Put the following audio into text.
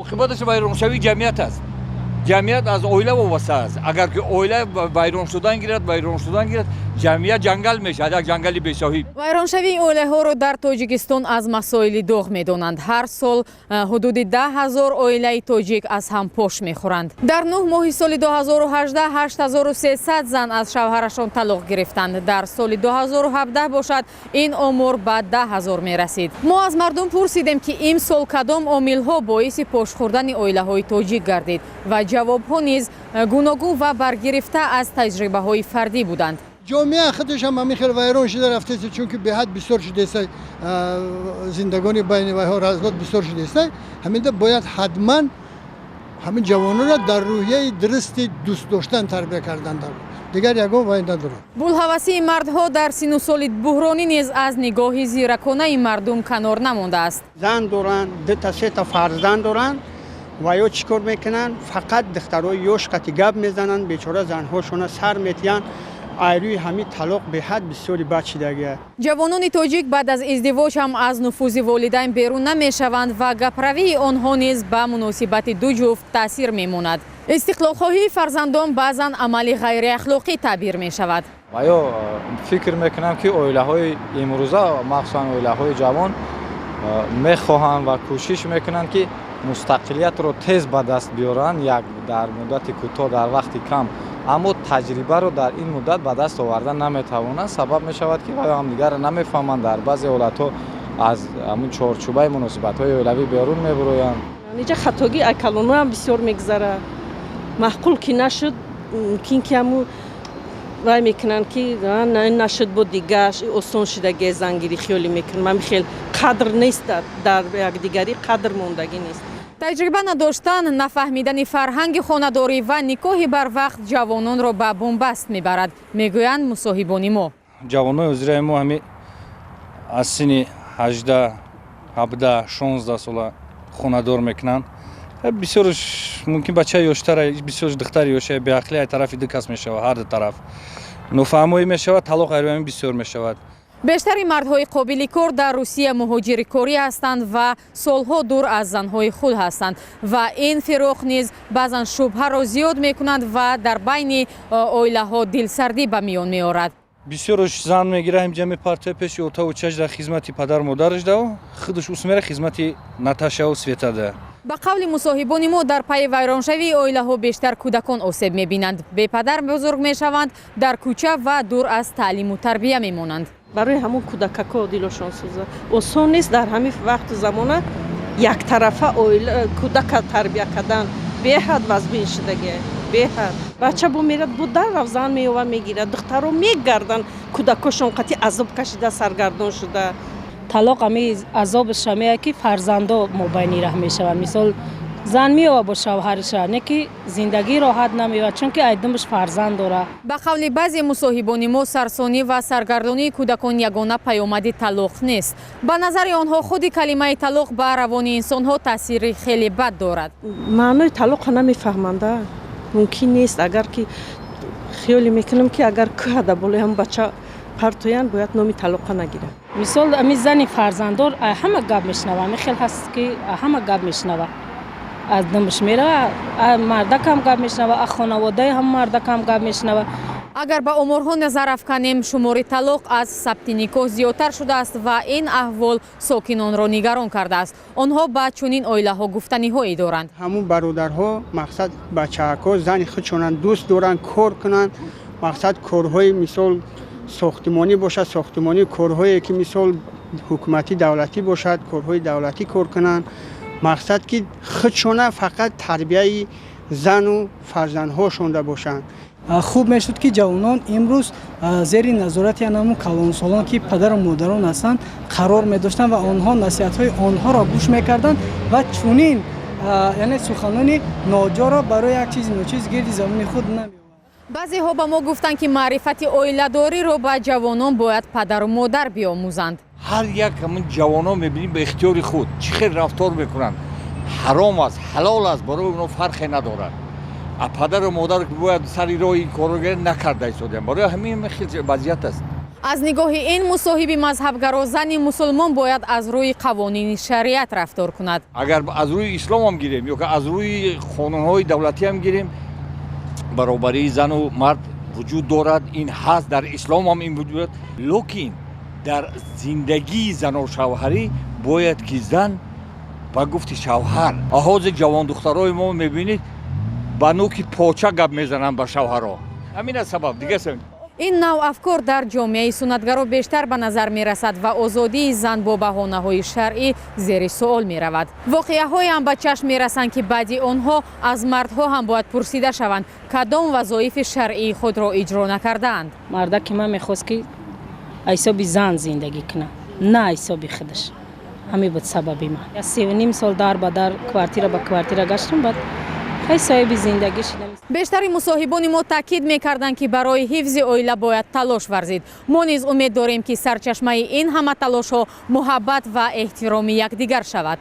Оқибаташ вайроншавии ҷамъият аст. Ҷамъият аз оила вобаста аст. Агар ки оила вайрон шудан гирад, вайрон шудан гирад, ҷамъият ҷангал мешавад, як ҷангали бесоҳиб. Вайроншавии оилаҳоро дар Тоҷикистон аз масоили доғ медонанд. Ҳар сол ҳудуди 10 000 оилаи тоҷик аз ҳам пош мехӯранд. Дар 9 моҳи соли 2018 8300 зан аз шавҳарашон талоқ гирифтанд. Дар соли 2017 бошад, ин омор ба 10 000 мерасид. Мо аз мардум пурсидем, ки имсол кадом омилҳо боиси пош хӯрдани оилаҳои тоҷик гардид ва ҷавобҳо низ гуногун ва баргирифта аз таҷрибаҳои фардӣ буданд. Ҷомеа худаш ҳам ҳамин хел вайрон шуда рафтааст, чунки беҳад бисёр шудааст зиндагони байни вайҳо, развод бисёр шудааст. Ҳаминда бояд ҳатман ҳамин ҷавононро дар рӯҳияи дурусти дӯст доштан тарбия кардан, дигар ягон вай надорад. Булҳавасии мардҳо дар сину соли буҳронӣ низ аз нигоҳи зираконаи мардум канор намондааст. Зан доранд, дута, сета фарзанд доранд ва ё чӣ кор мекунанд? Фақат духтарои ёш қати гап мезананд, бечора занҳошона сар метиҳанд. Ай рӯи ҳамин талоқ беҳад бисёри бад шидагия. Ҷавонони тоҷик баъд аз издивоҷ ҳам аз нуфузи волидайн берун намешаванд ва гаправии онҳо низ ба муносибати ду ҷуфт таъсир мемонад. Истиқлолхоҳии фарзандон баъзан амали ғайриахлоқӣ таъбир мешавад. Ва ё фикр мекунам, ки оилаҳои имрӯза, махсусан оилаҳои ҷавон, мехоҳанд ва кӯшиш мекунанд, ки мустақилиятро тез ба даст биёранд, як дар муддати кӯтоҳ, дар вақти кам, аммо таҷрибаро дар ин муддат ба даст оварда наметавонанд. Сабаб мешавад, ки ваё ҳамдигарро намефаҳманд, дар баъзе ҳолатҳо аз ҳамун чорчӯбаи муносибатҳои оилавӣ берун мебуроянд. Инҷа хатогӣ ай калонҳоам бисёр мегузарад. Маъқул ки нашуд, мумкин ки ҳаму вай мекунанд, ки нашуд, бо дигаш осон шудагия зангирӣ хиёлӣ мекунам. Ҳами хел қадр нест, дар якдигарӣ қадр мондагӣ нест. Таҷриба надоштан, нафаҳмидани фарҳанги хонадорӣ ва никоҳи барвақт ҷавононро ба бунбаст мебарад, мегӯянд мусоҳибони мо. Ҷавонои ҳозираи мо ҳами аз синни 18, 17, 16 сола хонадор мекунанд. Бисёрш мумкин бачаи ёштара, бисёрш духтари ёша, беақлӣ ай тарафи ду кас мешавад, ҳар ду тараф нофаҳмоӣ мешавад, талоқ айрӯями бисёр мешавад. Бештари мардҳои қобили кор дар Русия муҳоҷири корӣ ҳастанд ва солҳо дур аз занҳои худ ҳастанд ва ин фироқ низ баъзан шубҳаро зиёд мекунад ва дар байни оилаҳо дилсардӣ ба миён меорад. Бисёрош зан мегира, ҳамҷа мепартоя пеши отаву чаш, дар хизмати падару модараш дав, худаш ус мера хизмати Наташаву Светада. Ба қавли мусоҳибони мо, дар пайи вайроншавии оилаҳо бештар кӯдакон осеб мебинанд, бепадар бузург мешаванд, дар кӯча ва дур аз таълиму тарбия мемонанд. Барои ҳамон кӯдакако дилошон сӯза. Осон нест дар ҳамин вақту замона яктарафа оила, кӯдака тарбия кардан беҳад вазбин шудагия, беҳад. Бача бо мерад, бо дар равзан меёва, мегирад. Духтаро мегарданд, кӯдакошон қати азоб кашида, саргардон шуда. Талоқ ами азобаш ҳамея, ки фарзандо мобайни раҳ мешаванд. Мисол, зан меёва бо шавҳариша, не ки зиндагӣ роҳат намеёвад, чунки айдумаш фарзанд дорад. Ба қавли баъзе мусоҳибони мо, сарсонӣ ва саргардонии кӯдакон ягона паёмади талоқ нест. Ба назари онҳо, худи калимаи талоқ ба равони инсонҳо таъсири хеле бад дорад. Маънои талоқро намефаҳманда. Мумкин нест, агар ки хиёле мекунам, ки агар кӯҳада болои ҳам бача партоянд, бояд номи талоқа нагирад. Мисол, ами зани фарзанддор ҳама гап мешунава, ами хел ҳаст, ки ҳама гап мешунава, аз думбаш мерава, мардакам гап мешунава, аз хонаводаи ҳам мардакам гап мешунава. Агар ба оморҳо назар афканем, шумори талоқ аз сабти никоҳ зиёдтар шудааст ва ин аҳвол сокинонро нигарон кардааст. Онҳо ба чунин оилаҳо гуфтаниҳое доранд. Ҳамун бародарҳо, мақсад, бачаҳако зани худшонанд дӯст доранд, кор кунанд, мақсад, корҳои мисол сохтимонӣ бошад, сохтимонӣ, корҳое ки мисол ҳукуматӣ, давлатӣ бошад, корҳои давлатӣ кор кунанд, мақсад, ки худшона фақат тарбияи зану фарзандҳошонда бошанд. Хуб мешуд, ки ҷавонон имрӯз зери назорати анамун калонсолон, ки падару модарон ҳастанд, қарор медоштанд ва онҳо насиҳатҳои онҳоро гӯш мекарданд ва чунин, яъне суханони ноҷоро барои як чизи ночиз гирди забони худ намеовард. Баъзеҳо ба мо гуфтанд, ки маърифати оиладориро ба ҷавонон бояд падару модар биомӯзанд. Ҳар як ҳамин ҷавонон мебинем, ба ихтиёри худ чӣ хел рафтор мекунанд. Ҳаром аст, ҳалол аст, барои онҳо фарқе надорад. А падару модар бояд сари роҳи ин корро накарда истодиям, барои ҳамин хел вазъият аст. Аз нигоҳи ин мусоҳиби мазҳабгаро, зани мусулмон бояд аз рӯи қавонини шариат рафтор кунад. Агар аз рӯи исломам гирем ё аз рӯи қонунҳои давлатиам гирем, баробарии зану мард вуҷуд дорад. Ин ҳаст, дар исломам ин вуҷуд дорад, лекин дар зиндагии зану шавҳарӣ бояд ки зан ба гуфти шавҳар. Ҳозир ҷавондухтарои мо мебинед, ба нӯки поча гап мезананд ба шавҳаро. Ҳамин аст сабаб, дигар Ин навъ афкор дар ҷомеаи суннатгаро бештар ба назар мерасад ва озодии зан бо баҳонаҳои шаръӣ зери суол меравад. Воқеаҳоеам ба чашм мерасанд, ки баъди онҳо аз мардҳо ҳам бояд пурсида шаванд, кадом вазоифи шаръии худро иҷро накардаанд. Мардаки ман мехост, ки ҳисоби зан зиндагӣ кунад, на ҳисоби худаш. Ҳамин буд сабаби ман. 3,5 сол дар ба дар, квартира ба квартира гаштам, баъд хай соҳиби зиндагӣ шудам. Бештари мусоҳибони мо таъкид мекарданд, ки барои ҳифзи оила бояд талош варзид. Мо низ умед дорем, ки сарчашмаи ин ҳама талошҳо муҳаббат ва эҳтироми якдигар шавад.